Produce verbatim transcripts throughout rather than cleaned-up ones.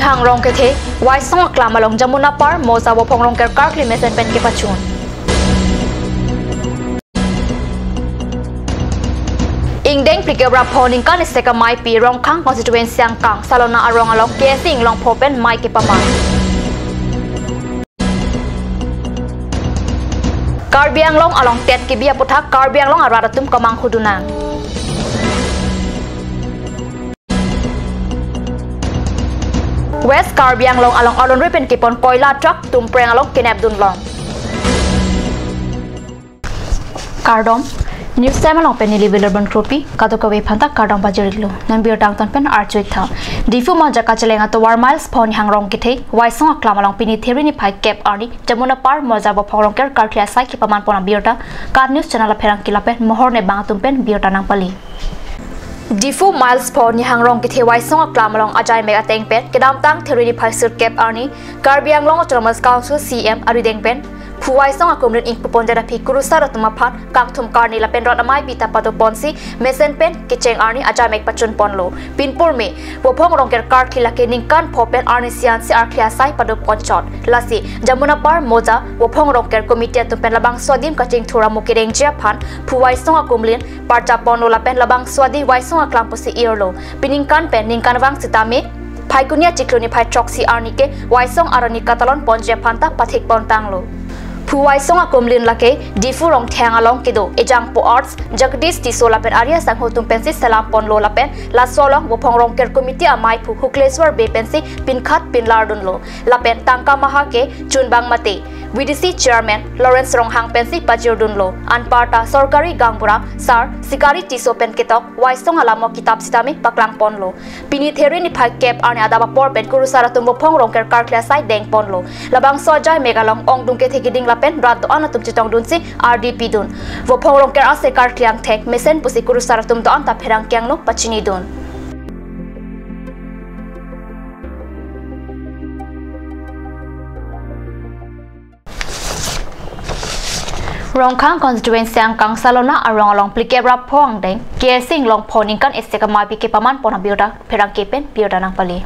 Hangrong kethe, Waisong aklam along Jamunapar, Moja Vophong Rongker karkli mesen pen kepachun. Ingdeng phlikep ra pho ningkan isi amei pi Rongkhang constituency angkang Salona arong along K S A inglongpho pen mei kepaman. Karbi Anglong along TET kebi aputhak Karbi Anglong arat atum kemanghu dunnang. West Karbi Anglong along alonre pen kepon koila truck Tumpreng along kenep dunlong. Kardom, news time along pen neli Wilderbon Kropi, kadokave aphanta kardom pajir-iklo. Non birta angton pen arju-ik tha. Diphu Manja kacheleng atovar miles pho ni Hangrong kethe, Waisong aklam along pini Theri niphai kep arni, Jamunapar Moja Vophong Rongker karkli asai kepaman pon abirta, KAT News channel apherangke lapen mohor ne bang atum pen birta nangpali. Diphu miles pho ni Hangrong kethe Waisong aklam along ajai mek ateng pen kedamtang Theri niphai sirkep arni Karbi Anglong Autonomous Council C E M arideng pen Phu Waisong akumlin ingpu ponjat aphi kurusar atum aphan kangthum karni lapen rat amei pi ta pado ponsi mesen pen kecheng arni ajai mek pachun ponlo. Pinpur me Vophong Rongker karkli lake ningkan pho pen arnisi ansi arkli asai pado ponchot. Lasi Jamunapar Moja Vophong Rongker committee atum pen labangso adim kachingthur amo kerengji aphan Phu Waisong akumlin parja ponlo lapen labangso adim Waisong aklam pusi irlo. Piningkan pen ningkanvang sitame Phaikuni achiklo niphai throksi arni ke Waisong arni katalon ponji aphanta pathik pontanglo. Phu Waisong akumlin lake Diphu Rongtheng along kedo Ejangpo Arts, Jagdish Tisso lapen Arya Sangho atum pensi selam ponlo lapen laso along Vophong Rongker committee ameiphu Hukleswar Bey pensi pinkhat pinlar dunlo. Lapen tangka maha kechunbang mate V D C chairman Lawrence Ronghang pensi pajir dunlo. Anparta sorkari gaonbura Sar Sikari Tisso pen ketok Waisong alamo kitap sitame paklang ponlo. Pini Theri niphai kep arni adap apor pen kurusar atum Vophong Rongker karkli asai deng ponlo. Labangso ajai mek along ongdung kethe keding lapen rat do-an atum chetong dunsi ardi pidun. Vophong Rongker asai karkli angthek mesen pusi kurusar atum do-an ta pherangke angno pachini dun. Rongkhang constituency angkang Salona arong along phlikep ra pho angdeng K S A inglongpho ningkan isi amei pi kepaman pon abirta pherangke pen birta nangpali.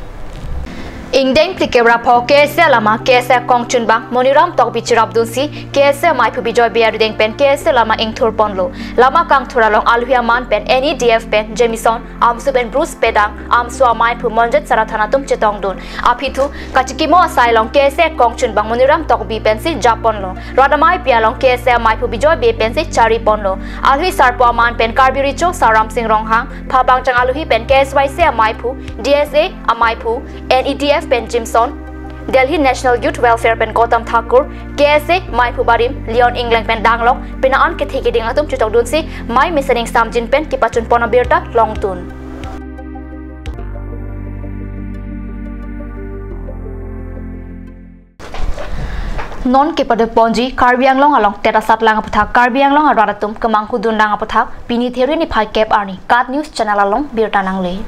Ingdeng phlikep ra pho K S A lama K S A kongchunbang Moniram Tokbi cherap dunsi K S A ameiphu Bijoy Bey arideng pen K S A lama ingthur ponlo. Lama kangthur along alohi aman pen N E D F pen Jameson, AMSU pen Bruce Pedang, AMSU ameiphu Monjit Sarathan atum chetong dun. Aphi thu kachikimo asai along K S A kongchunbang Moniram Tokbi pensi japonlo. Rat amei pi along K S A ameiphu Bijoy Bey pensi chari ponlo. Alohi sarpo aman pen Karbi Recho Sar Ramsing Ronghang, phabangjang alohi pen K S Y C ameiphu, D S A ameiphu, N E D F pen Jameson, Delhi National Youth Welfare pen Gautam Thakur, K S A ameiphu barim Leon Engleng pen danglok pina an kethe keding atum chetong dunsi mei mesen ingsamjin pen kepachun pon abirta longdun. Non kepado ponji Karbi Anglong along TET asatlang aputhak Karbi Anglong arat atum kemanghu dunnang aputhak pini Theri niphai kep arni KAT News channel along birta nangle.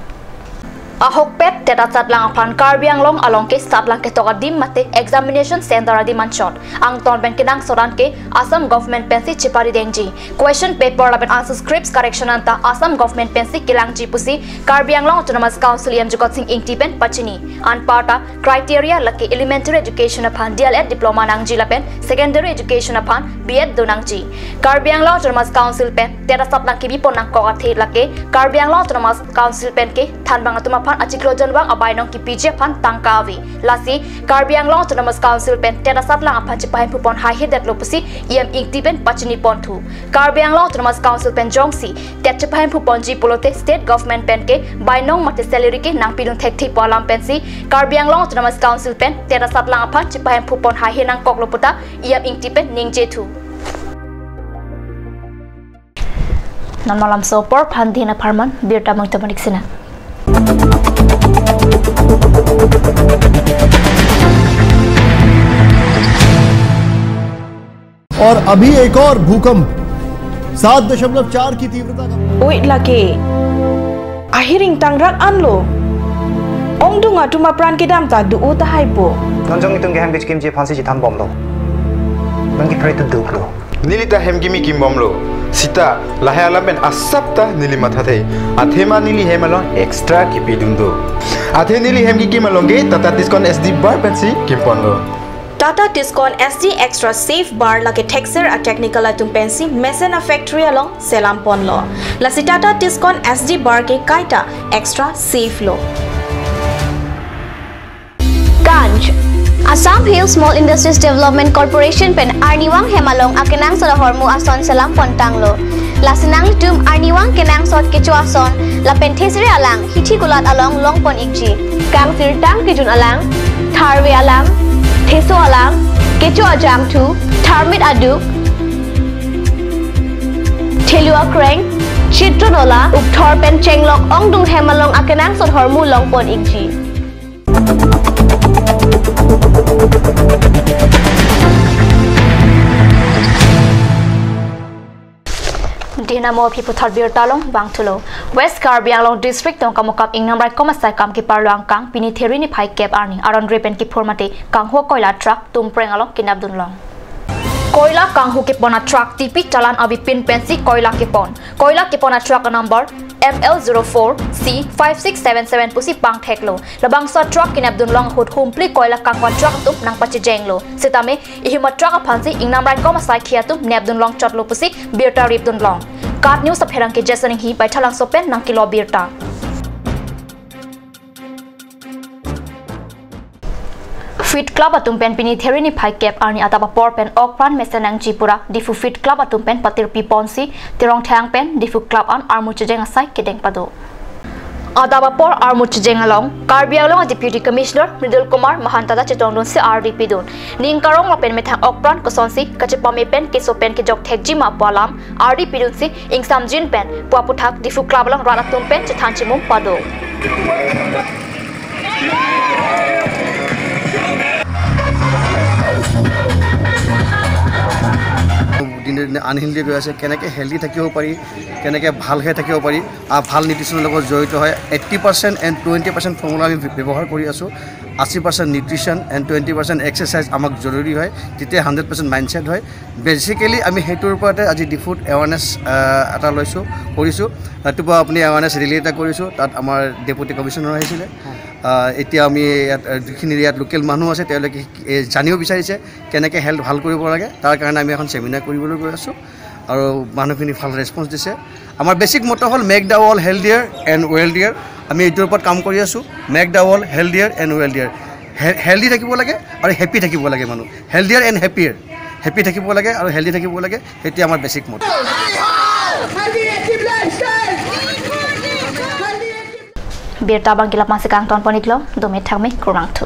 Ahokpet TET asatlang aphan Karbi Anglong along ke satlang ketok adim mate examination center adim anchot. Angton pen kenangsot an ke Assam government pensi chepari dengji. Question paper lapen answer scripts correction anta Assam government pensi kelangji pusi Karbi Anglong Autonomous Council E M Jagat Sing Engti pen pachini. Anparta criteria lake elementary education aphan D L Ed diploma nangji lapen secondary education aphan B Ed do nangji. Karbi Anglong Autonomous Council pen TET asatlang kebi pon nangkok athe lake Karbi Anglong Autonomous Council pen ke thanbang atum aphan achiklo jonvang abainong kepiji aphan tangka ave. Lasi Karbi Anglong Autonomous Council pen TET asatlang aphan chepahemphu pon haihedetlo pusi E M Engti pen pachini ponthu. Karbi Anglong Autonomous Council pen jongsi TET chepahemphu ponji pulote state government pen ke bainong mate salary ke nangpidun thekthe pu alam pensi Karbi Anglong Autonomous Council pen TET asatlang aphan chepahemphu pon haihe nangkoklo puta E M Engti pen ningjethu. Non malam so apor aphan dina pharman birta mangtamanik sina. और अभी एक और भूकंप सात दशमलव चार की तीव्रता का। Oi lake. Ahiring tangrak anlo. Ongdung atum apran kedam ta do-o tahai po. Non jong itum kehang bich kimji aphansi chithan bomlo. Non kephere tu duklo. Neli ta hem kimi kimbomlo. Sita, lahai alam pen asap ta neli mathathe. Athema neli hem along extra kipidun do. Athe neli hem kikim along ke Tata Tiscon S D bar pensi kimponlo. Tata Tiscon S D Extra Safe Bar lake Thekser a technical atum pensi mesen a factory along selam ponlo. Lasi Tata Tiscon S D bar ke kaita extra safe lo. Ganj. Assam Hill Small Industries Development Corporation pen arnivang hem along akenangsot ahormu ason selam pontanglo. Lasi nanglitum arnivang kenangsot kecho ason lapen thesere alang hithi kulat along longpon ikji. Kangsirtang kejun alang, tharve alang, theso alang, kecho ajangthu, tharmit aduk, thelu akreng, chitron ola, ukthor pen chenglok ongdung hem along akenangsot hormu longpon ikji. Dina mo aphi puthot birta along bangthulo. West Karbi Anglong District Dongkamukam ingnam raikom asai kam keparlo angkang pini Theri niphai kep arni aron re pen kiphur mate kanghu koila truck Tumpreng along kenapdun long. Koila kanghu kepon a truck T P Talan avepin pensi koila kepon. Koila kepon a truck number M L zero four C five six seven seven pusi pangtheklo. Labangso a truck kenapdun long ahut humpli koila kanghu a truck atum nangpachejenglo. Sitame ihum a truck aphansi ingnam raikom asai khi atum nepdun long chotlo pusi birta ripdun long. KAT News apherangke Jason Enghi Baithalangso pen nangkelo birta. Feet Club atum pen pini Theri niphai kep arni adap apor pen okpran mesen nangji pura Diphu Feet Club atum pen patirpi ponsi Terong Thang pen Diphu Club an armu chejeng asai kedeng pado. Adap apor armu chejeng along Karbi Anglong Deputy Commissioner Mridul Kumar Mahanta ta chetongdunsi ardi pidun. Ning karong lapen methang okpran kosonsi kachepame pen keso pen kejok thekji ma pu alam ardi pidunsi ingsamjin pen pu aputhak Diphu Club along rat atum pen chethan chimum pado. দিনে দিনে আনহেলদি গৈ আছে। কেনেকে হেল্ডি থাকিব পাৰি, কেনেকে ভাল হৈ থাকিব পাৰি, আ, ভাল নিউট্ৰিশ্যনৰ লগত জড়িত হয়। Eighty percent and twenty percent formula আমি ব্য-, ব্যৱহাৰ কৰি আছোঁ। Eighty percent nutrition and twenty percent exercise আমাক জৰুৰী হয়, তেতিয়া hundred percent mindset হয়। বেচিকেলি আমি সেইটোৰ ওপৰতে আজি ডিফুত এৱাৰনেছ, আ, এটা লৈছোঁ, কৰিছোঁ। ৰাতিপুৱা আপুনি এৱাৰনেছ ৰেলী এটা কৰিছোঁ, তাত আমাৰ ডেপুটি কমিশ্যনাৰ আহিছিলে। আ, এতিয়া আমি ইয়াত, আ, যিখিনি ইয়াত লোকেল মানুহ আছে, তেওঁলোকে, এ, জানিব বিচাৰিছে কেনেকে হেল্থ ভাল কৰিব লাগে, তাৰ কাৰণে আমি এখন ছেমিনাৰ কৰিবলৈ গৈ আছোঁ আৰু মানুহখিনি ভাল ৰেছপন্স দিছে। আমাৰ বেচিক মটো হ'ল, "Make the world healthier and wealthier।" আমি এইটোৰ ওপৰত কাম কৰি আছোঁ, "Make the world healthier and wealthier।" হে-, হেল্ডি থাকিব লাগে আৰু হেপী থাকিব লাগে মানুহ, হেল্ডিয়াৰ এণ্ড হেপিয়াৰ। হেপী থাকিব লাগে আৰু হেল্ডি থাকিব লাগে, সেইটোৱে আমাৰ বেচিক মটো। Birta abang ke lapu-an si kangton pon iklo, dome thakme, kurvangthu.